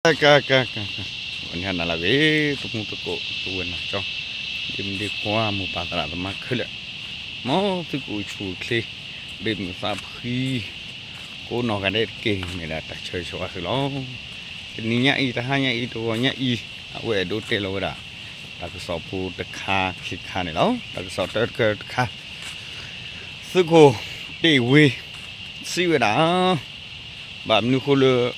က က က က နၤလၢဂ့ၤ တမူတကိး တဝဲနၤကၠီ ဒ့မုၣ်ဒ့ခွါ မိၢ်ပၢ်သရၣ်သမါခဲလၢာ် မ်သုကအိၣ်ဆူၣ်အိၣ်ချ့ ဘ့ၣ်မုၢ်သးဖှံ ကိးနီၢ်ဂၤဒဲးတက့ၢ် မ့ၢ်ဒၣ်တၢ်ဆၢဂ့ၤဆၢဝါသုလီၤ. တနံၤညါအံၤ တဟါညါအံၤ တဂီၤညါအံၤ အဝဲအဲၣ်ဒိးတဲလီၤဝဲဒၣ် တၢ်ကစီၣ်ဖိတခါခံခါန့ၣ်လီၤ. တၢ်ကစီၣ်တၢတခါတခါ သုးခိၣ်တ့ၢ်ဝ့ စံးဝဲဒၣ် ဘၣ်မနုၤဃိလၢ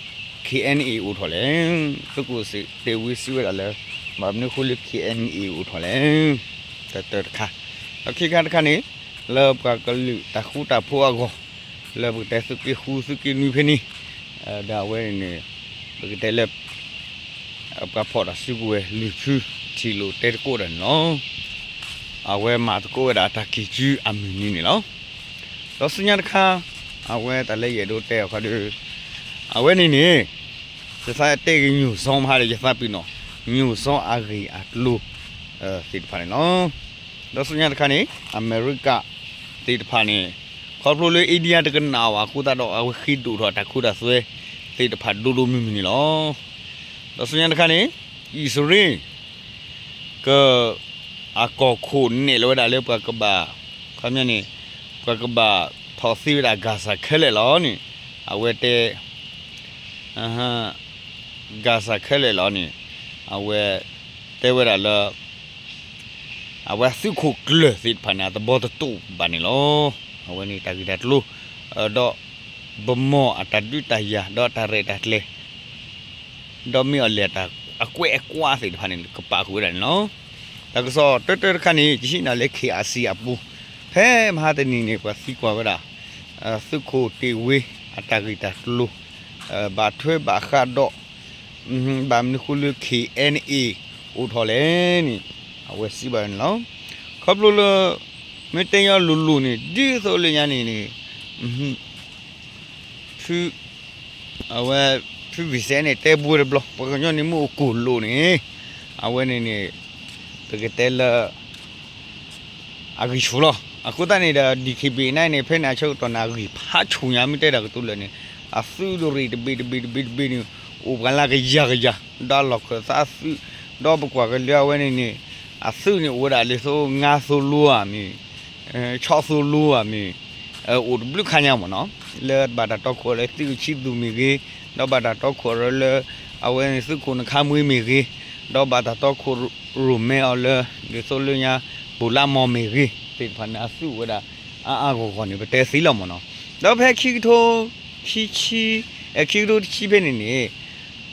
ခ့ၣ်အဲၣ်အဲၣ် အိၣ်ထီၣ်လဲၣ်. သုးခိၣ်တ့ၢ်ဝ့စံးဝဲဒၣ်လၢ ဘၣ်မနုၤဃိလၢ ခ့ၣ်အဲၣ်အဲၣ် အိၣ်ထီၣ်လဲၣ်. တၢတၢတခါ ဒီးခံခါတခါန့ၣ် လၢပှၤကလုာ်တၢ်ဃူတၢ်ဖိးအဂီၢ် လၢပကတဲသုးက့ဃု သုးက့နွံဖဲန့ၣ် ဒီးအဝဲန့ၣ်န့ၣ် ပကတဲလၢ ပှၤဖီၣ်တၢ်စုကဝဲၤလွံၢ်ဖု ထံၣ်လိာ်တဲသကိးတၢ်န့ၣ်လီၤ. အဝဲမၤသကိးဝဲဒၣ်တၢ်ခံးစုအမုၢ်နံၤန့ၣ်လီၤ. ဒီးဆူညါတခါ အဝဲတၢ်လၢယအဲၣ်ဒိးတဲအခါဒီး အဝဲန့ၣ်န့ၣ် ယသးတဲဂ့ၤညိၣ်စီမဟါဒီး ယသးပ့ၤနီၣ် ညိၣ်စီအဂ့ၢ်အကျိၤ သ့ၣ်တဖၣ်န့ၣ်လီၤ. ဒီးဆူညါတခါန့ၣ် အမဲရကၤသ့ၣ်တဖၣ်န့ၣ် ခီဖျိလၢ India တကနၣ်ဘၣ်အဃိသတးဒီး အဝဲဃ့ဒိၣ်ထီၣ်တၢ်ခိတၢ်သွဲသ့ၣ်တဖၣ်ဒိၣ်ဒိၣ်မုၢ်မုၢ်န့ၣ်လီၤ. ဒီးဆူညါတခါန့ၣ် အံၣ်စရ့လး က အကီၢ်ခိၣ်နဲၣ်လီၤဝဲဒၣ်လၢပှၤကဘၣ် ခီပညီန့ၣ် ပှၤကဘၣ်ထီၣ်သ့ဝဲဒၣ် Gaza ခဲလၢာ်လီၤန့ၣ် အဝဲတဲ Gaza ခဲလၢာ်လီၤန့ၣ် အဝဲတဲဝဲဒၣ်လၢ အဝဲအသုးခိၣ်ကျၢၢ်သ့ၣ်တဖၣ်န့ၣ် အသဘီတတိာ်ဘၣ်န့ၣ်လီၤ. အဝဲန့ၣ်တၢ်ဂ့ၢ်တၢ်ကျိၤ ဒီး ဗန်းမော် အတၢ်ဒုးတၢ်ယၤ ဒီးတၢ်ရဲၣ်တၢ်ကျဲၤ ဒီးမ့ၢ်အီၤလဲၣ်တၢ်အကွဲးအကွါသ့ၣ်တဖၣ်န့ၣ် ကပာ်ဃုာ်ဝဲဒၣ်န့ၣ်လီၤ. တၢ်ကစီၣ်တၢတၢတခါန့ၣ် ယဟံးန့ၢ်လၢ ခ့ၣ်အၣ်စံၣ် အပူၤ ဖဲမဟါတနံၤန့ၣ် ပှၤသံကွၢ်ဝဲဒၣ် သုးခိၣ်တ့ၢ်ဝ့ အတၢ်ဂ့ၢ်တၢ်ကျိၤ ဘၣ်ထွဲဘၣ်ဃးဒီး ဘၣ်မနုၤဃိလၢ ခ့ၣ်အဲၣ်အဲၣ် အိၣ်ထီၣ်လဲၣ်န့ၣ် အဝဲစံးဘၣ်န့ၣ်လီၤ. ခီဖျိလၢ မ့ၢ်တဲညီလိၤလိၤန့ၣ် ဒ်သိးလၢညါန့ၣ်န့ၣ် ဖု အဝဲ ဖု Vincent န့ၣ် တဲဘှဲတဘျီ ပှၤကညီန့ၣ်မ့ၢ်အိၣ်ကိၢ်လိာ်န့ၣ် အဝဲန့ၣ်န့ၣ် ပကတဲလၢ အဂံၢ်ဆူၣ်လီၤ. အဃိသတးန့ၣ်ဒီး DKBA န့ၣ်န့ၣ် ဖဲန့ၣ်အဆၢကတီၢ်န့ၣ် အဂံၢ်ဖးဆူၣ်ညါ မ့ၢ်တဲတၢ်ကတိၤလၢာ်န့ၣ် အသုးတရ့ၣ်တဘ့ၣ်တဘ့ၣ်တဘ့ၣ်တဘ့ၣ်န့ၣ် အိၣ်ပှၤလၢကယၤကယၤ ဒီးအလီၢ်ခၢၣ်သးအသုး ဒီးပကွၢ်က့ၤလၢအဝဲန့ၣ်န့ၣ် အသုးန့ၣ်အိၣ်ဝဲဒၣ်လၢသိငါသိလိဧါမ့ၢ် ဆီသိလိဧါမ့ၢ် အိၣ်တဘျုးခါညါမ့ၢ်နီၤ လၢဘၣ်တၢ်တီခိၣ်လၢသုးကဆံသူၣ်မ့ၢ်ဂ့ၤ ဒီးဘၣ်တၢ်တီခိၣ်ရၢလၢ အဝဲန့ၣ်သုးခိၣ်နခါမှ့မ့ၢ်ဂ့ၤ ဒီးဘၣ်တၢ်တီခိၣ်ရိၣ်မဲအီၤလၢ ဒ်သိးလၢညါ ဘိၣ်လါမီၢ်မ့ၢ်ဂ့ၤ သ့ၣ်တဖၣ်န့ၣ် အသုးအိၣ်ဝဲဒၣ် အါအါဂီၢ်ဂီၢ်န့ၣ် ပတဲသ့လီၤမ့ၢ်နီၤ ဒီးဖဲခံကထိ ခံဆံ ခံကထိတဆံဖဲန့ၣ်န့ၣ်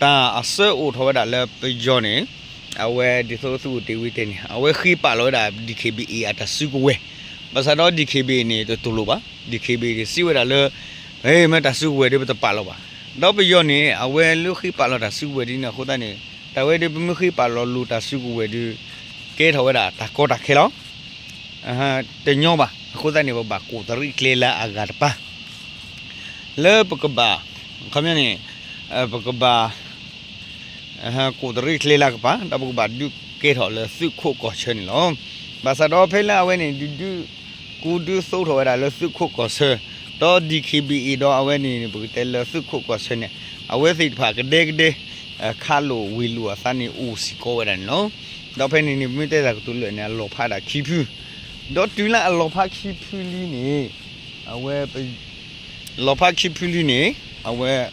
တၢ်အစၢအိၣ်ထီၣ်ဝဲဒၣ်လၢပယီၤန့ၣ် အဝဲဒ်သိးသုးခိၣ်တ့ၢ်ဝ့တဲန့ၣ် အဝဲဃ့ပာ်လီၤဝဲဒၣ် DKBA အတၢ်စုကဝဲၤ ဘၣ်ဆၣ်ဒီး DKBA န့ၣ် တတူၢ်လိာ်ဘၣ် DKBA န့ၣ် စံးဝဲဒၣ်လၢ မ့ၢ်တၢ်စုကဝဲၤဒီးပတပာ်လီၤဘၣ် ဒီးပယီၤန့ၣ် အဝဲလၢဃ့ပာ်လီၤတၢ်စုကဝဲၤဒ်န့ၣ်အဃိသတးန့ၣ် တၢ်ဝဲဒီးပမ့ၢ်ဃ့ပာ်လီၤလိာ်တၢ်စုကဝဲၤဒီး ကဲထီၣ်ဝဲဒၣ်တၢ်ကီတၢ်ခဲလီၤ တညီဘၣ် အဃိသတးန့ၣ် ပဘၣ်ကိးတရံးကျဲလၢအဂၤတပၤ လၢပကဘၣ် ခီပညီန့ၣ် ပကဘၣ် ကိးတရံးကျဲလၢကပၤ ဒီးပကဘၣ်ဒုးကဲထီၣ်လၢသုးခိၣ်ကီၢ်ဆၢန့ၣ်လီၤ. ဘၣ်ဆၣ်ဒီးဖဲလၢအဝဲန့ၣ် ဒုးဒုးကူဒုးသိးထီၣ်ဝဲဒၣ်လၢသုးခိၣ်ကီၢ်ဆၢ ဒီး DKBA ဒီးအဝဲန့ၣ် ပကတဲလၢသုးခိၣ်ကီၢ်ဆၢန့ၣ် အဝဲသ့ၣ်တဖၣ်ကဒဲကဒဲ ခးလိာ်ဝ့ၢ်လိာ်အသးန့ၣ် အိၣ်စ့ၢ်ကီးဝဲဒၣ်န့ၣ်လီၤ. ဒီးဖဲန့ၣ်န့ၣ် ပမ့ၢ်တဲတၢ်ကတိၤလၢာ်န့ၣ် အလီၤဖးဒၣ်ခံဖု ဒီးတုၤလၢအလီၤဖးခံဖုလံန့ၣ် အဝဲ လီၤဖးခံဖုလံန့ၣ် အဝဲ ဒ်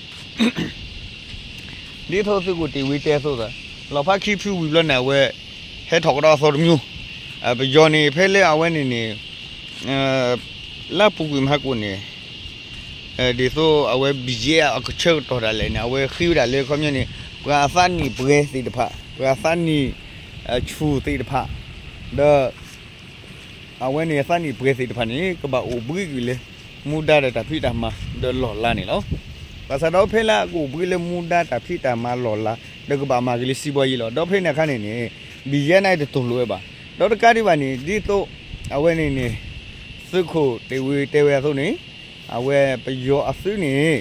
သိးသုးခိၣ်တ့ၢ်ဝ့တဲအသိးသး လီၤဖးခံဖုဝံၤဘျီန့ၣ် အဝဲ ဟဲထီၣ်ကဒီးအသီတမံၤ ပယီၤန့ၣ် ဖဲလၢအဝဲန့ၣ်န့ၣ် လၢပူၤကွံာ်မဟါကိၣ်န့ၣ် ဒ်သိးအဝဲ ဘံၣ်ယဲၢ် အကဆၢကတီၢ်ဒၣ်လဲာ်န့ၣ် အဝဲဃ့ဝဲဒၣ်လၢခီပညီန့ၣ် ပှၤအသးနံၣ်ပှဲၤသ့ၣ်တဖၣ် ပှၤအသးနံၣ် ဆူၣ်သ့ၣ်တဖၣ် ဒီး အဝဲန့ၣ်အသးနံၣ်ပှဲၤသ့ၣ်တဖၣ်န့ၣ် ကဘၣ်အိၣ်ဘှံးကွံာ်လၢ မူဒါဒီးတၢ်ဖံးတၢ်မၤဒီးလီၢ်လၤန့ၣ်လီၤ. ဘၣ်ဆၣ်ဒီးဖဲလၢအကအိၣ်ဘှံးလၢမူဒါတၢ်ဖံးတၢ်မၤလီၢ်လၤ ဒီးကဘၣ်မၤက့ၤလၢစံးဘီယံလီၤ. ဒီးဖဲန့ၣ်အခါန့ၣ်န့ၣ် ဘံၣ်ယဲၢ်န့ၣ်တတူၢ်လိာ်ဝဲဘၣ်. ဒီးတကးဒံးဘၣ်န့ၣ် ဒ်သိး အဝဲန့ၣ်န့ၣ် သုးခိၣ်တ့ၢ်ဝ့တဲဝဲအသိးန့ၣ် အဝဲပယီၤအသုးန့ၣ်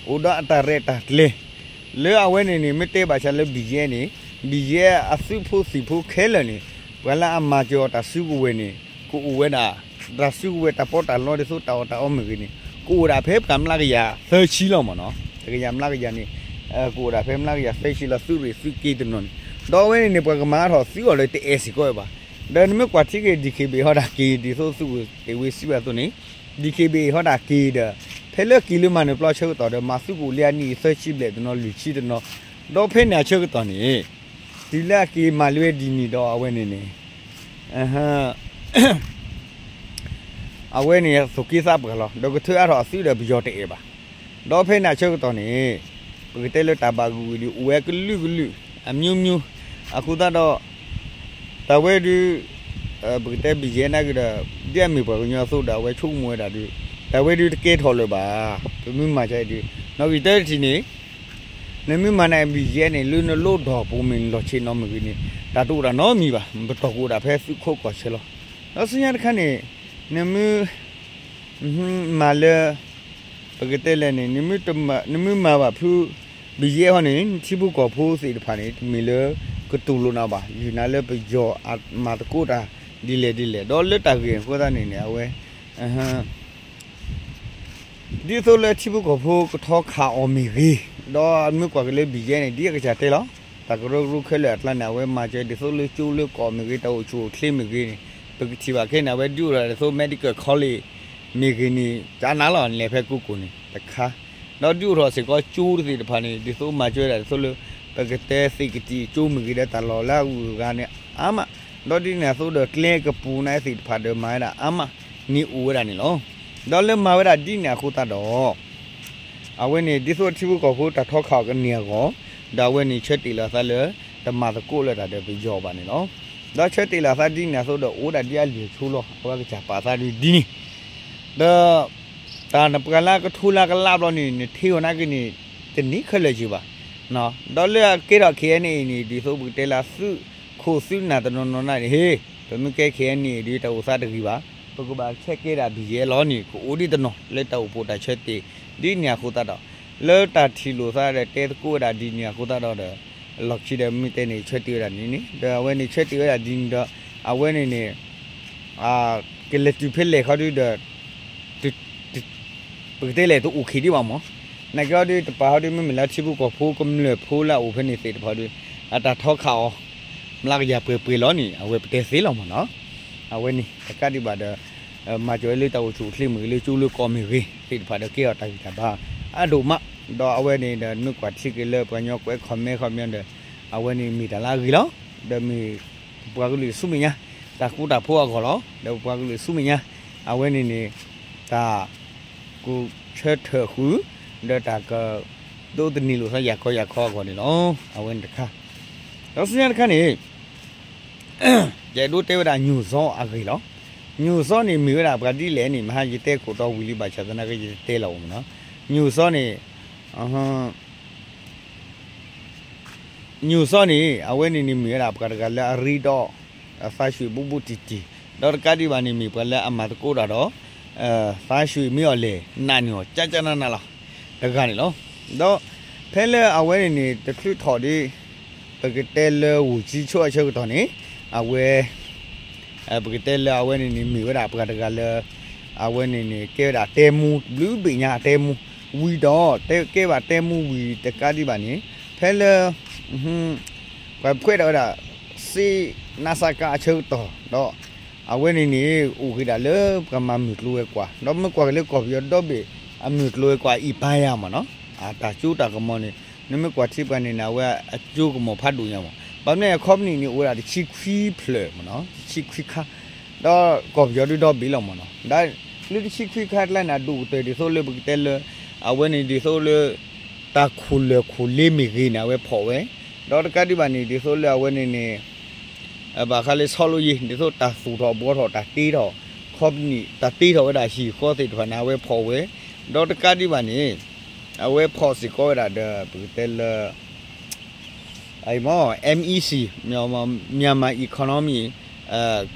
အိၣ်ဒီးအတၢ်ရဲၣ်တၢ်ကျဲၤ လၢအဝဲန့ၣ်န့ၣ် မ့ၢ်တဲဘၣ်ဆၣ်လၢဘံၣ်ယဲၢ်န့ၣ် ဘံၣ်ယဲၢ်အသုးဖိသံၣ်ဖိခဲလၢာ်န့ၣ် ပှၤလၢအမၤစၢၤအီၤတၢ်စုကဝဲၤန့ၣ် ကအိၣ်ဝဲဒၣ် တၢ်စုကဝဲၤတၢ်ပီးတၢ်လီဒ်သိးတၢ်အီၣ်တၢ်အီမ့ၢ်ဂ့ၤန့ၣ် ကအိၣ်ဒၣ်ဖဲပှၤမျးကယၤသၢဆံလီၤမ့ၢ်နီၤ. တကယၤမျးကယၤန့ၣ် ကအိၣ်ဒၣ်ဖဲမျးကယၤသၢဆံလီၤ သုးရ့ၣ်သုးက့တနီၤန့ၣ်, ဒီးအဝဲန့ၣ်န့ၣ် ပှၤကမၤအါထီၣ်သုးအီၤလၢတအဲၣ်စ့ၢ်ကီးဝဲဘၣ်. ဒီးနမ့ၢ်ကွၢ်ထံက့ၤ DKBA ဟီဒၣ်က့ၤ ဒ်သိးသုးခိၣ်သ့ၣ်ဝ့စံးဘၣ်အသိးန့ၣ် DKBA ဟီဒၣ်က့ၤဒီး ဖဲလၢက့ၤလၢမၤနၢၤပျီဆၢကတီၢ်ဒီး မၤသုးကအိၣ်လၢအနံၣ်သၢဆံဘျဲၣ်တနီၤ လွံၢ်ဆံတနီၤ, ဒီးဖဲန့ၣ်အဆၢကတီၢ်န့ၣ် တုၤလၢအက့ၤမၤလၢဝဲဒ်န့ၣ်ဒီးအဝဲန့ၣ်န့ၣ် အဝဲန့ၣ်သိၣ်က့သးပှၢ်လီၤ ဒီးကထၢအါထီၣ်အသုးဒီးပယီၤတအဲၣ်ဘၣ်. ဒီးဖဲန့ၣ်အဆၢကတီၢ်န့ၣ် ပကတဲလၢတၢ်ဘၣ်ဂုာ်ဝံၤဒီး အိၣ်ဝဲကလုာ်ကလုာ် အမျိုးမျိုး အဃိသတးဒီး တၢ်ဝဲဒုး ပကတဲ BGF နာ်က့ဒီး ဒ်အမ့ၢ်ပှၤကညီအသိးဒီး အဝဲဆိကမိၣ်ဝဲဒၣ်ဒီး တၢ်ဝဲဒုးတကဲထီၣ်လၢၤဘၣ်. ပမ့ၢ်မၤကဒီး နီၣ်ဂံၢ်တၢတထံၣ်န့ၣ် နမ့ၢ်မၤန့ၣ် BGF န့ၣ် လၢနလိၣ်ဒီးပူၤမ့ၢ်နလီၢ်ဆ့ၣ်နီၤမ့ၢ်ဂ့ၤန့ၣ် တၢ်တအိၣ်ဒၣ်နီတမံၤဘၣ်. ပတီၢ်ကအိၣ်ဒၣ်ဖဲသုးခိးကီၢ်ဆၢလီၤ. ဒီးဆူညါတခါန့ၣ် နမ့ၢ် မၤလၢ ပကတဲလဲၣ်န့ၣ် နမ့ၢ်မၤဘၣ်ဖု BGF ဟီန့ၣ် နထံဖိကီၢ်ဖိသ့ၣ်တဖၣ်န့ၣ် တမ့ၢ်လၢကတူၢ်လိာ်နၤဘၣ်. ယုၢ်နၤလၢပယီၤအမၤသကိးတၢ်ဒ်လဲၣ်ဒ်လဲၣ် ဒီးလၢတၢ်ဂ့ၢ်အဃိသတးန့ၣ်န့ၣ် အဝဲ ဒ်သိးလၢထံဖိကီၢ်ဖိကထီခးအီၤမ့ၢ်ဂ့ၤ, ဒီးမ့ၢ်ကွၢ်က့ၤလၢ BGF န့ၣ် ဒ်အကစၢ်တဲလီၤ, တၢ်ကရၢကရိခဲလၢာ်အကျါန့ၣ် အဝဲမၤစၢၤဒ်သိးလၢကၠိလၢကီၢ်မ့ၢ်ဂ့ၤ, တၢ်အိၣ်ဆူၣ်အိၣ်ချ့မ့ၢ်ဂ့ၤန့ၣ် ပကထံၣ်ဘၣ်ခဲန့ၣ် အဝဲဒုးအိၣ်ထီၣ်ဒ်သိး medical college မ့ၢ်ဂ့ၤန့ၣ် ကနၤလီၤ လဲၤဖဲကိးကိးန့ၣ်တခါ, ဒီးဒုးအိၣ်ထီၣ်စ့ၢ်ကီးကၠိသ့ၣ်တဖၣ်န့ၣ် ဒ်သိးမၤစၢၤဝဲဒၣ်ဒ်သိးလၢ ပကတဲသ့ၣ်ကတံာ်ကၠိမ့ၢ်ဂ့ၤဒီးတၢ်လီၢ်လၢအဂုၤအဂၤန့ၣ်အါမး, ဒီးဒ်န့ၣ်အသိးဒီးကျဲကပူၤန့ၣ်သ့ၣ်တဖၣ်ဒီးမၤဝဲဒၣ်အါမးန့ၣ်အိၣ်ဝဲဒၣ်န့ၣ်လီၤ. ဒီးလၢမၤဝဲဒၣ်ဒ်န့ၣ်အဃိသတးဒီး အဝဲန့ၣ် ဒ်သိးထံဖိကီၢ်ဖိတၢ်ထီခးအီၤကန့ၢ်အဂီၢ်, ဒီးအဝဲန့ၣ်ဆၢတဲာ်လီၤအသးလၢ တမၤသကိးလၢတၢ်ဒီးပယီၤဘၣ်န့ၣ်လီၤ. ဒီးဆၢတဲာ်လီၤအသးဒ်န့ၣ်အသိးဒီး အိၣ်ဒၣ်ဒ်အလံာ်ဆိလီၤ, အဝဲကစၢ်ပာ်သးဒ်န့ၣ်, ဒီး တၢ်နပှၤလၢကထိလၢကလးဘျီန့ၣ် နထံၣ်အီၤနာ်က့န့ၣ် တန့ၢ်ခဲလၢာ်က့ၤဘၣ်. ဒီးလၢအကဲထီၣ် KNA န့ၣ် ဒ်သိးပကတဲလၢသုးခိၣ်သုးနၢ်တနီၤနီၤန့ၣ် ဟ့ၣ် ပမ့ၢ်ကဲ KNA ဒ်တၢ်အိၣ်သးတဂ့ၤဘၣ်, ပကဘၣ်ဆဲးကဲဒၣ် BGF လီၤန့ၣ် ကအိၣ်ဒ်တနီၤ လၢတၢ်အိၣ်ဖှိၣ်တၢ်ဆၢတဲာ် ဒ်န့ၣ်အဃိသတးဒီး လၢတၢ်ထံၣ်လိာ်သးဒီးတဲသကိးဝဲဒၣ်ဒ်န့ၣ်အဃိသတးဒီး လီၢ်ခံဒီးမ့ၢ်တဲန့ၣ် ဆၢတဲာ်ဝဲဒၣ်န့ၣ်န့ၣ် ဒီးအဝဲန့ၣ်ဆၢတဲာ်ဝဲဒၣ်ဒ်န့ၣ်ဒီး အဝဲန့ၣ်န့ၣ် ကလဲၤတုၤဖဲလဲၣ်ခီဒုဒီး ပကတဲလဲၣ်တအိၣ်ခံးဒံးဘၣ်မး, နာ်က့ဟီဒုတပာ်ဟီဒု မ့မ့ၢ်လၢထံဖိကီၢ်ဖိကမျၢၢ်ဖိလၢအအိၣ်ဖဲန့ၣ်သ့ၣ်တဖၣ်ဒီး အတၢ်ထီခးအီၤ မျးကယၤပှဲၤပှဲၤလီၤန့ၣ် အဝဲပတဲသ့လီၤမးနီၤ. အဝဲန့ၣ် တကးဒံးဘၣ်ဒီး မၤစၢၤဝဲလၢတၢ်အိၣ်ဆူၣ်အိၣ်ချ့မ့ၢ်ဂ့ၤ လၢကၠိလၢကီၢ်မ့ၢ်ဂ့ၤ သ့ၣ်တဖၣ်ဒီးကဲထီၣ်တၢ်ဂံၢ်တၢ်ဘါအါဒိၣ်မး, ဒီးအဝဲန့ၣ်ဒီးနမ့ၢ်ကွၢ်ထံက့ၤလၢပှၤကညီကွဲး comment ခီပညီဒီး အဝဲန့ၣ်မ့ၢ်တၢ်လၢအဂ့ၤလီၤ, ဒီးမ့ၢ်ပပှၤကလုာ်ဆူမဲာ်ညါ တၢ်ဃူတၢ်ဖိးအဂီၢ်လီၤ, ဒီးပပှၤကလုာ်ဆူမဲာ်ညါ အဝဲန့ၣ်န့ၣ် တၢ် ကဆၢထၢၣ်ဃုာ် ဒီးတၢ်က ဒိးသန့ၤလိာ်သးယၤခီယၤခီအဂီၢ်န့ၣ်လီၤ. အဝဲန့ၣ်တခါ, ဒီးဆူညါတခါန့ၣ် ယအဲၣ်ဒိးတဲဝဲဒၣ်ညိၣ်စီအဂ့ၢ်လီၤ. ညိၣ်စီန့ၣ်မ့ၢ်ဝဲဒၣ်ပှၤဒ်လဲၣ်န့ၣ် မဟါယတဲခိၣ်တီဝံၤလံဘၣ်ဆၣ်သနာ်က့ယတတဲလီၤမးနီၤ. ညိၣ်စီန့ၣ် ညိၣ်စီန့ၣ် အဝဲန့ၣ်န့ၣ်မ့ၢ်ဝဲဒၣ်ပှၤတဂၤလၢအရ့ဒီး သးရွှ့ၣ်ဘူးဘူးတံၢ်တံၢ်, ဒီးတကးဒံးဘၣ်န့ၣ်မ့ၢ်ပှၤလၢအမၤသကိးတၢ်ဒီး သးရွှ့ၣ်မ့ၢ်အီၤလဲၣ် နာ်န့ၢ်အီၤ ကကနနလီၤ တဂၤန့ၣ်လီၤ. ဒီးဖဲလၢအဝဲန့ၣ်န့ၣ် တချုးထီၣ်ဒ် ပကတဲလၢဝူၤကၠံဆိအဆၢကတီၢ်န့ၣ် အဝဲ ပကတဲလၢအဝဲန့ၣ်န့ၣ် မ့ၢ်ဝဲဒၣ်ပှၤတဂၤလၢ အဝဲန့ၣ်န့ၣ် ကဲဝဲဒၣ်တဲမူ ဘျုးဘ့ၣ်ညါအတဲမူ ဝံၤဒီး ကဲဘၣ်တဲမူဝံၤတကးဒံးဘၣ်န့ၣ် ဖဲလၢ ပှၤဖှဲးဒၣ်ဝဲဒၣ် စ့ နစက အဆၢကတီၢ်ဒီး အဝဲန့ၣ်န့ၣ် အိၣ်က့ၤဒၣ်လၢပှၤမၤမုၢ်ကျိၤဝဲၤကွာ် ဒီးမ့ၢ်ကွၢ်က့ၤလၢကီၢ်ပယီၤဒီဘ့ၣ် အမုၢ်ကျိၤဝဲၤကွာ်အံၤပာ်ယၤမးနီၤ အတၢ်စိတၢ်ကမီၤန့ၣ် နမ့ၢ်ကွၢ်ထံပှၤန့ၣ်န့ၣ် အဝဲအစိကမီၤဖးဒိၣ်ညါမး ဘၣ်မနုၤလဲၣ် company န့ၣ် အိၣ်ဝဲဒၣ်တဆံခွံဖျၢၣ်မးနီၤ တဆံခွံခါ ဒီးကီၢ်ပယီၤဒုဒီဘ့ၣ်လီၤမးနီၤ ဒီးလၢတဆံခွံခါအကျါန့ၣ် အဒိၣ်ကတၢၢ်ဒ်သိးလၢပကတဲလၢ အဝဲန့ၣ်ဒ်သိးလၢ တၢ်ခိၣ်လၢၢ်ခိၣ်လ့မ့ၢ်ဂ့ၤန့ၣ် အဝဲဖီၣ်ဝဲ ဒီးတကးဒံးဘၣ်န့ၣ် ဒ်သိးလၢအဝဲန့ၣ်န့ၣ် ဘၣ်ဃးလၢဆီလိယ့ ဒ်သိးတၢ်သူၣ်ထီၣ်ဘှီထီၣ်တၢ်တ့ထီၣ် company တၢ်တ့ထီၣ်ဝဲဒၣ်ဟံၣ်ဃီသ့ၣ်တဖၣ်န့ၣ် အဝဲဖီၣ်ဝဲ ဒီးတကးဒံးဘၣ်န့ၣ် အဝဲဖီၣ်စ့ၢ်ကီးဝဲဒၣ်ဒီး ပကတဲလၢ အမ့ၢ် MEC Myanmar Economic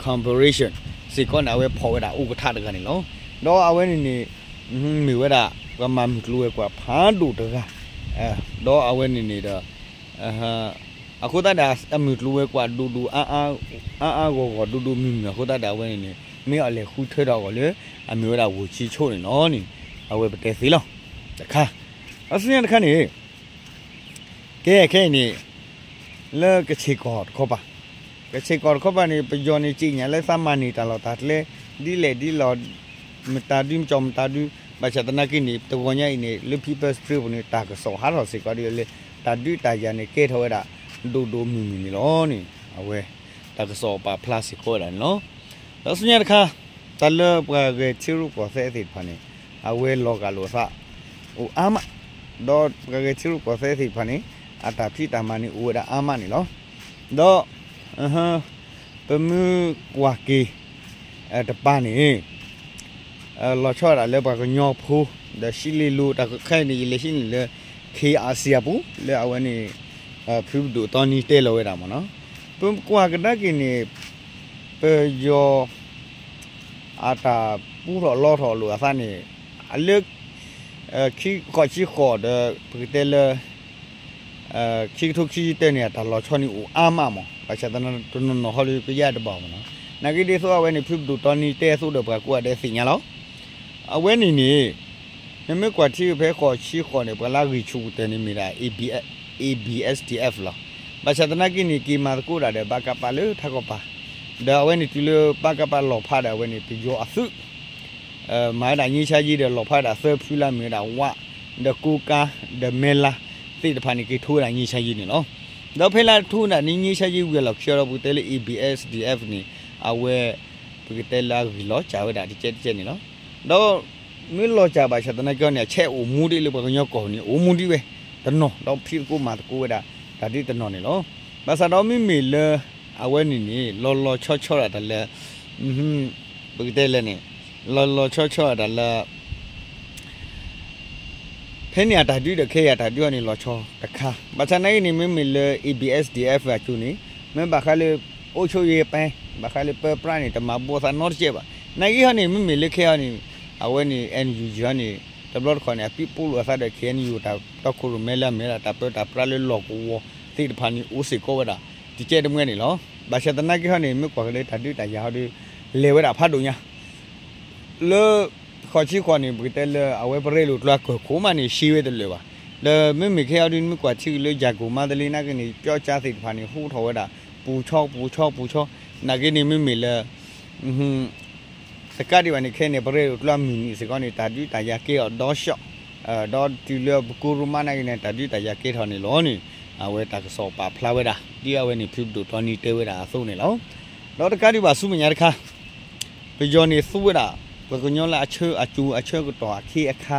Cooperation စ့ၢ်ကီးန့ၣ် အဝဲဖီၣ်ဝဲဒၣ် ဥက္ကဋ္ဌ တဂၤန့ၣ်လီၤ. ဒီးအဝဲန့ၣ်န့ၣ် မ့ၢ်ဝဲဒၣ် ပှၤမၤမုၢ်ကျိၤဝဲၤကွာ်ဖးဒိၣ်တဂၤ ဒီးအဝဲန့ၣ်န့ၣ်ဒီး အဃိသတးဒီး အမုၢ်ကျိၤဝဲၤကွာ်ဒိၣ်ဒိၣ် အါအါဂီၢ်ဂီၢ်ဒိၣ်ဒိၣ်မုၢ်မုၢ်အဃိသတးဒီး အဝဲန့ၣ်န့ၣ် မ့ၢ်အီၤလဲၤဃုထၢထီၣ်အဂီၢ်လၢ အမ့ၢ်ဝဲဒၣ်ဝူၤကၠံဆိန့ၣ်လီၤန့ၣ် အဝဲပတဲသ့လီၤ. တခါ ဒီးဆူညါတခါန့ၣ် ကဲခဲအံၤန့ၣ် လၢကဆ့ၣ်ကီၢ်တခီပၤ, ကဆ့ၣ်ကီၢ်တခီပၤန့ၣ် ပယီၤန့ၣ် ကြေညာလၢသးမၤန့ၢ်တၢ်လီၢ်တၢ်ကျဲ ဒ်လဲၣ်ဒ်လဲၣ် မတၤဒု မကၠီမတၤဒု, ဘၣ်ဆၣ်သနာ်က့န့ၣ် တဂီၤညါအံၤန့ၣ် လၢ People's Spring ပူၤန့ၣ် တၢ်ကစီၣ်ဟးထီၣ်စ့ၢ်ကီးဒ်လဲၣ်, တၢ်ဒုးတၢ်ယၤန့ၣ် ကဲထီၣ်ဝဲဒၣ် ဒိၣ်ဒိၣ်မုၢ်မုၢ်န့ၣ်လီၤန့ၣ် အဝဲ တၢ်ကစီၣ်ပာ်ဖျါစ့ၢ်ကီးဝဲဒၣ်န့ၣ်လီၤ. ဒီးဆူညါတခါ တၢ်လၢပှၤဂဲၤထံရူၢ်ကီၢ်သဲးသ့ၣ်တဖၣ်န့ၣ် အဝဲလီၤဂာ်လိာ်အသး အိၣ်အါမး, ဒီးပှၤဂဲၤထံရူၢ်ကီၢ်သဲးသ့ၣ်တဖၣ်န့ၣ် အတၢ်ဖံးတၢ်မၤန့ၣ်အိၣ်ဝဲဒၣ်အါမးန့ၣ်လီၤ. ဒီး ပမ့ၢ်ကွၢ်က့ၤ တပၤန့ၣ် လီၤဆီဒၣ်တၢ်လၢပှၤကညီဖိ ဒီးရှံလ့လိၤတၢ်ခဲအံၤန့ၣ် ယလဲၤဟံးန့ၢ်လၢ ခ့အစံအပူၤ လၢအဝဲန့ၣ် ဖုပဒိၣ်တီနံတဲလီၤဝဲဒၣ်မ့ၢ်နီၤ, ပကွၢ်ကဒါက့ၤန့ၣ် ပယီၤ အတၢ်ပူထီၣ်လီထီၣ်လိာ်အသးန့ၣ် အလၢ ခံဃိးဆံဃိးဒီး ပကတဲလၢ ခံကထိခံဆံတၢန့ၣ် အတၢ်လီၤဆီန့ၣ်အိၣ်အါမးမ့ၢ် ဘၣ်ဆၣ်သနာ်က့တနီၤနီၤဟီဒီးကယၢ်တဘၣ်မ့ၢ်နီၤ, နာ်က့ဒ်သိးအဝဲန့ၣ် ဖုပဒိၣ်တီနံတဲအသိးဒီးပှၤကိးဂၤဒဲးသ့ၣ်ညါလီၤ. အဝဲန့ၣ်န့ၣ် နမ့ၢ်ကွၢ်ထံဖဲဃိးဆံဃိးန့ၣ် ပှၤလၢဂံၢ်ဆူၣ်ကတၢၢ်န့ၣ်မ့ၢ်ဒၣ် A B S D F လီၤ. ဘၣ်ဆၣ်သနာ်က့န့ၣ် က့ၤမၤသကိးတၢ်ဒီး ပကပ လၢထးကီၢ်ပၤ, ဒီးအဝဲန့ၣ်တုၤလၢ ပကပ လီၤဖးဒီးအဝဲန့ၣ် ပယီၤအသုး မၤဝဲဒၣ်ငြိမ်းချမ်းရေးဒီးလီၤဖးဝဲဒၣ်သၢဖုလၢအမ့ၢ်ဝဲဒၣ် ဝ ဒီး ကိုးကန့် ဒီး မဲလါ သ့ၣ်တဖၣ်န့ၣ် က့ၤထိဝဲဒၣ် ငြိမ်းချမ်းရေး န့ၣ်လီၤ. ဒီးဖဲလၢထိဝဲဒၣ်န့ၣ် ငြိမ်းချမ်းရေး ဝံၤအလီၢ်ခံဒီး ပကတဲလၢ A B S D F န့ၣ် အဝဲ ပကတဲလၢအဂံၢ်လီၤစၢ်ဝဲဒၣ်တကဲတကဲန့ၣ်လီၤ. ဒီး မ့ၢ်လီၤစၢ်ဘၣ်ဆၣ်သနာ်က့န့ၣ် အဆဲးအိၣ်မူဒံးလၢပှၤကညီကီၢ်န့ၣ် အိၣ်မူဒံးဝဲတနီၤ ဒီးဖံးသကိးမၤသကိးဝဲဒၣ် တၢ်ဒ်တနီၤန့ၣ်လီၤ. ဘၣ်ဆၣ်ဒီးမ့မ့ၢ်လၢ အဝဲန့ၣ်န့ၣ် လီၤလီၤဆီဆီဒၣ်တၢ်လၢ ပကတဲလဲၣ်န့ၣ် လီၤလီၤဆီဆီဒၣ်တၢ်လၢ ဖဲန့ၣ်အတၢ်ဒုးဒီးခဲအံၤအတၢ်ဒုးအီၤန့ၣ် လီၤဆီတခါ, ဘၣ်ဆၣ်နာ်က့န့ၣ် မ့မ့ၢ်လၢ A B S D F အစိၤန့ၣ် မ့ၢ်ဘၣ်ဃးလၢ အုပ်ချုပ်ရေးပိုင်း ဘၣ်ဃးလၢပၢပြးန့ၣ် တမၤဘၣ်သးနီတစဲးဘၣ်. နာ်က့ဟီန့ၣ် မ့မ့ၢ်လၢခဲအံၤန့ၣ် အဝဲန့ၣ် N U G ဟီန့ၣ် တဘျီတခီၣ်န့ၣ် အပံးပူလီၤအသးဒီး K N U တၢ်တီခိၣ်ရိၣ်မဲလၢအမ့ၢ်ဝဲဒၣ် တၢ်ပၢတၢ်ပြးလၢလီၢ်ကဝီၤသ့ၣ်တဖၣ်န့ၣ် အိၣ်စ့ၢ်ကီးဝဲဒၣ် တကဲတမှဲန့ၣ်လီၤ. ဘၣ်ဆၣ်သနာ်က့ဟီန့ၣ် မ့ၢ်ကွၢ်က့ၤလၢတၢ်ဒုးတၢ်ယၤဟီဒီး လဲၤဝဲဒၣ်ဖးဒိၣ်ညါ လၢ ဃိးဆံဃိးန့ၣ် ပကတဲလၢအဝဲပရဲလိာ်ကျါကၢၢ်ခိၣ်မးန့ၣ် ရှဲဝဲတလၢာ်ဘၣ်. ဒီးမ့မ့ၢ်ခဲအံၤဒုး နမ့ၢ်ကွၢ်ထံက့ၤလၢ ယၤကိာ်မါတလ့နာ်က့န့ၣ် ပျီကၠါသ့ၣ်တဖၣ်န့ၣ် ဟူးထီၣ်ဝဲဒၣ် ပူၤဆီပူၤဆီပူၤဆီ, နာ်က့န့ၣ် မ့မ့ၢ်လၢ တကးဒံးဘၣ်န့ၣ် ခဲအံၤန့ၣ် ပရဲလိာ်ကျါမုၢ်နံၤစ့ၢ်ကီးန့ၣ် တၢ်ဒုးတၢ်ယၤကဲထီၣ်ဒီးရှီၣ်, ဒီးတုၤလၢပကိရိမါနာ်က့န့ၣ် တၢ်ဒုးတၢ်ယၤကဲထီၣ်န့ၣ်လီၤန့ၣ် အဝဲတၢ်ကစီၣ်ပာ်ဖျါဝဲဒၣ် ဒ်အဝဲန့ၣ် ဖုပဒိၣ်တီနံတဲဝဲဒၣ်အသိးန့ၣ်လီၤ. ဒီးတကးဒံးဘၣ်ဆူမဲာ်ညါတခါ ပယီၤန့ၣ်သူဝဲဒၣ် ပှၤကညီလၢအဆၢအစူၤအဆၢကတီၢ်အခ့အခါ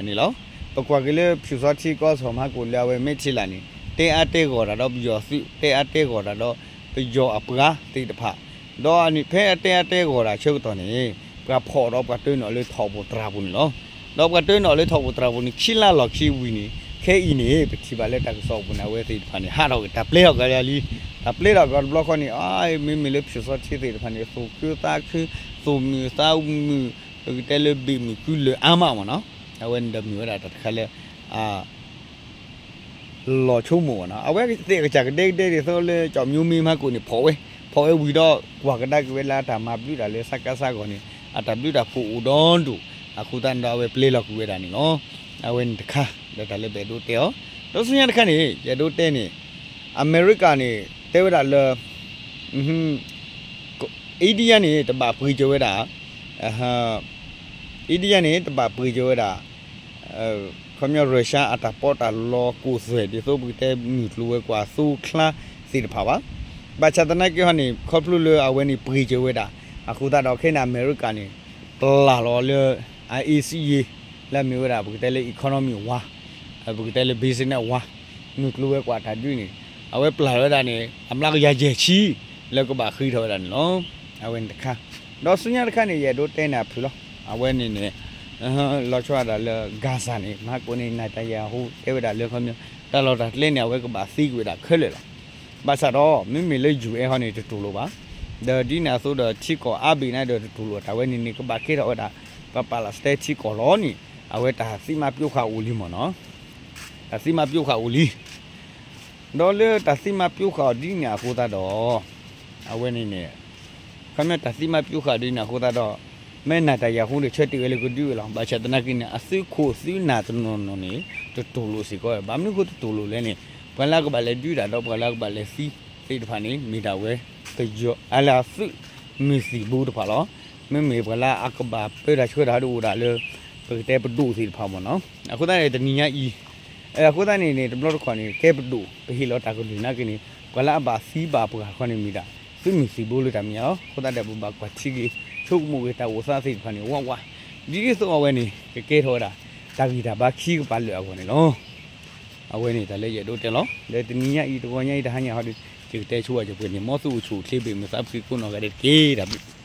န့ၣ်လီၤ. ပကွၢ်က့ၤလၢ ဖၠူၣ်စီထံကီၢ်စီၤမၤကိၣ်လၢအဝဲ မဲထ့လးန့ၣ် တဲအါတဲဂီၢ်တၢ်ဒီးပယီၤသုး တဲအါတဲဂီၢ်တၢ်ဒီး ပယီၤအပှၤသ့ၣ်တဖၣ်, ဒီးဖဲအတဲအါတဲဂီၢ်တၢ်ဆၢကတီၢ်န့ၣ် ပှၤဖီၣ်ဒီးပှၤတၢနုာ်လၢထီၣ်ပူၤတြၢ်ပူၤန့ၣ်လီၤ. ဒီးပှၤတၢနုာ်လၢထီၣ်ပူၤတြၢ်ပူၤန့ၣ် ခံလါလီၢ်ခံဝံၤန့ၣ် ခဲအံၤန့ၣ် ပထံၣ်ဘၣ်လၢတၢ်ကစီၣ်အပူၤန့ၣ် အဝဲသ့ၣ်တဖၣ်န့ၣ် ဟးထီၣ်က့ၤ တၢ်ပျဲထီၣ်က့ၤလံ, တၢ်ပျဲထီၣ်က့ၤတဘျီဃီန့ၣ် မ့မ့ၢ်လၢဖၠူၣ်စီထံသ့ၣ်တဖၣ်န့ၣ် သူၣ်ခုသးခု သူၣ်မုာ်သးမုာ် ပကတဲလၢဘ့ၣ်မုၢ်ကုလၢာ်အါမးမ့ၢ်နီၤ, အဝဲန့ၣ်ဒီးမ့ၢ်ဝဲဒၣ်တၢ်တခါလၢ လီၤဆိကမိၣ်မ့ၢ်နီၤ, အဝဲသ့ၣ်အကစၢ်ကဒဲကဒဲဒ်သိးလၢ ကၠီၣ်မၠိမ့ၢ်မၤကိၣ်န့ၣ် ဖီၣ်ဝဲ, ဖီၣ်ဝဲဝံၤဒီး ကွၢ်ကဒါက့ၤဝဲလၢတၢ်မၤဘျုးတၢ်လၢ စကစ အဂီၢ်န့ၣ် အတၢ်ဘျုးတၢ်ဖှိၣ်အိၣ်ဒီဒူၣ်, အဃိသတးဒီးအဝဲပျဲလီၤကွံာ်ဝဲဒၣ်န့ၣ်လီၤ. အဝဲန့ၣ်တခါ ဒီးတၢ်လၢပအဲၣ်ဒိးတဲအီၤ, ဒီးဆူညါတခါန့ၣ် ယအဲၣ်ဒိးတဲန့ၣ် အမဲရကၤန့ၣ် တဲဝဲဒၣ်လၢ India န့ၣ် တဘၣ်ပှ့ၤကၢၤဝဲဒၣ်, India န့ၣ် တဘၣ်ပှ့ၤကၢၤဝဲဒၣ် ခီပညီ Russia အတၢ်ပီးတၢ်လီကိၢ်သွဲၣ် ဒ်သိးပကတဲမုၢ်ကျိၤဝဲၤကွာ်သိချါသ့ၣ်တဖၣ်ဘၣ်. ဘၣ်ဆၣ်သနာ်က့ဟီန့ၣ် ခီဖျိလၢအဝဲန့ၣ်ပှ့ၤကၢၤဝဲဒၣ် အဃိသတးဒီးခဲအံၤန့ၣ် အမဲရကၤန့ၣ် ပျၢ်လီၤလၢ အအ့စံယ့ လၢအမ့ၢ်ဝဲဒၣ် ပကတဲလၢ economy ဝါ, ပကတဲလၢ business ဝါ, မုၢ်ကျိၤဝဲၤကွာ်တၢ်ဒုးန့ၣ် အဝဲပျၢ်လီၤဝဲဒၣ်န့ၣ် အမျးကယၤယဲၢ်ဆံ လၢကဘၣ်ဃ့ထီၣ်ဝဲဒၣ်န့ၣ်လီၤ. အဝဲန့ၣ်တခါ, ဒီးဆူညါတခါန့ၣ် ယအဲၣ်ဒိးတဲန့ၣ်အဖုၣ်လီၤ. အဝဲန့ၣ်န့ၣ် လီၤဆီဒၣ်တၢ်လၢ Gaza န့ၣ် မဟါကိးန့ၣ် Netanyahu တဲဝဲဒၣ်လၢခီပညီ တၢ်လီၢ်တၢ်ကျဲန့ၣ် အဝဲကဘၣ်သံကွံာ်ဝဲဒၣ်ခဲလၢာ်လီၤ. ဘၣ်ဆၣ်ဒီး မ့မ့ၢ်လၢ ယူၣ်အဲၣ် ဟီန့ၣ် တတူၢ်လိာ်ဘၣ်. ဒီးဒ်န့ၣ်အသိးဒီး ထံကီၢ်အါဘ့ၣ်န့ၣ်ဒီးတတူၢ်လိာ် တၢ်ဝဲန့ၣ်န့ၣ် ကဘၣ်ကဲထီၣ်ဝဲဒၣ် ပှၤပၢ်လးစတဲထံကီၢ်လီၤန့ၣ် အဝဲတၢ်သံမးပျိဃာ်အိၣ်လံမ့ၢ်နီၤ. တၢ်သံမးပျိဃာ်အိၣ်လံ ဒီးလၢတၢ်သံမးပျိဃာ်အီၤဒ်န့ၣ်အဃိသတးဒီး အဝဲန့ၣ်န့ၣ် ခီပညီတၢ်သံမးပျိဃာ်ဒ်န့ၣ်အဃိသတးဒီး မ့ၢ်နၤတၢ်ယၤဃိဒီး ဆၢတဲာ်ဝဲလၢကဒုးဝဲလီၤ. ဘၣ်ဆၣ်သနာ်က့န့ၣ် အသုးခိၣ်သုးနၢ်တနီၤနီၤန့ၣ် တတူၢ်လိာ်စ့ၢ်ကီး. ဘၣ်မနုၤဃိတတူၢ်လိာ်လဲၣ်န့ၣ် ပှၤလၢအကဘၣ်လဲၤဒုးတၢ်ဒီးပှၤလၢအကဘၣ်လဲၤသံသ့ၣ်တဖၣ်န့ၣ် မ့ၢ်ဒၣ်ဝဲ ပယီၤ အလၢအသုးမုၢ်သံၣ်ဘိတဖၣ်လီၤ. မ့မ့ၢ်ပှၤလၢအကဘၣ်ပၢတၢ်ဆှၢတၢ်ဟီဒီးအိၣ်ဒၣ်လၢ ပကတဲပဒိၣ်သ့ၣ်တဖၣ်မ့ၢ်နီၤ. အဃိသတးန့ၣ် တနံၤညါအံၤ အဃိသတးန့ၣ်န့ၣ် တဘျီတခီၣ်န့ၣ် ကဲပဒိၣ် ပဟ့ၣ်လီၤတၢ်ကလုၢ်နာ်က့န့ၣ် ပှၤလၢအဘၣ်သံဘၣ်ပှၢ်တခီန့ၣ်မ့ၢ်ဒၣ် သုးမုၢ်သံၣ်ဘိလၢတၢ်မဲာ်ညါလီၤ. အဃိသတးဒီး ပဘၣ်ကွၢ်ထံက့ၤ ဆိကမိၣ်က့ၤတၢ်အိၣ်သးသ့ၣ်တဖၣ်န့ၣ် ဝးဝး ဒ်သိးအဝဲန့ၣ် ကကဲထီၣ်ဝဲဒၣ် တၢ်ဂံၢ်တၢ်ဘါခံကပၤလၢအဂီၢ်န့ၣ်လီၤ. အဝဲန့ၣ်တၢ်လၢယအဲၣ်ဒိးတဲလီၤ. လၢတနံၤညါအံၤ တဂီၤညါအံၤ တဟါညါဟီဒီး ယကတဲဆိဝဲကပှဲၤန့ၣ် မ်သုအိၣ်ဆူၣ်အိၣ်ချ့ ဘၣ်မုာ်သးဖှံကိးနီၢ်ဂၤဒဲးတက့ၢ်. တၢ်ဘျုး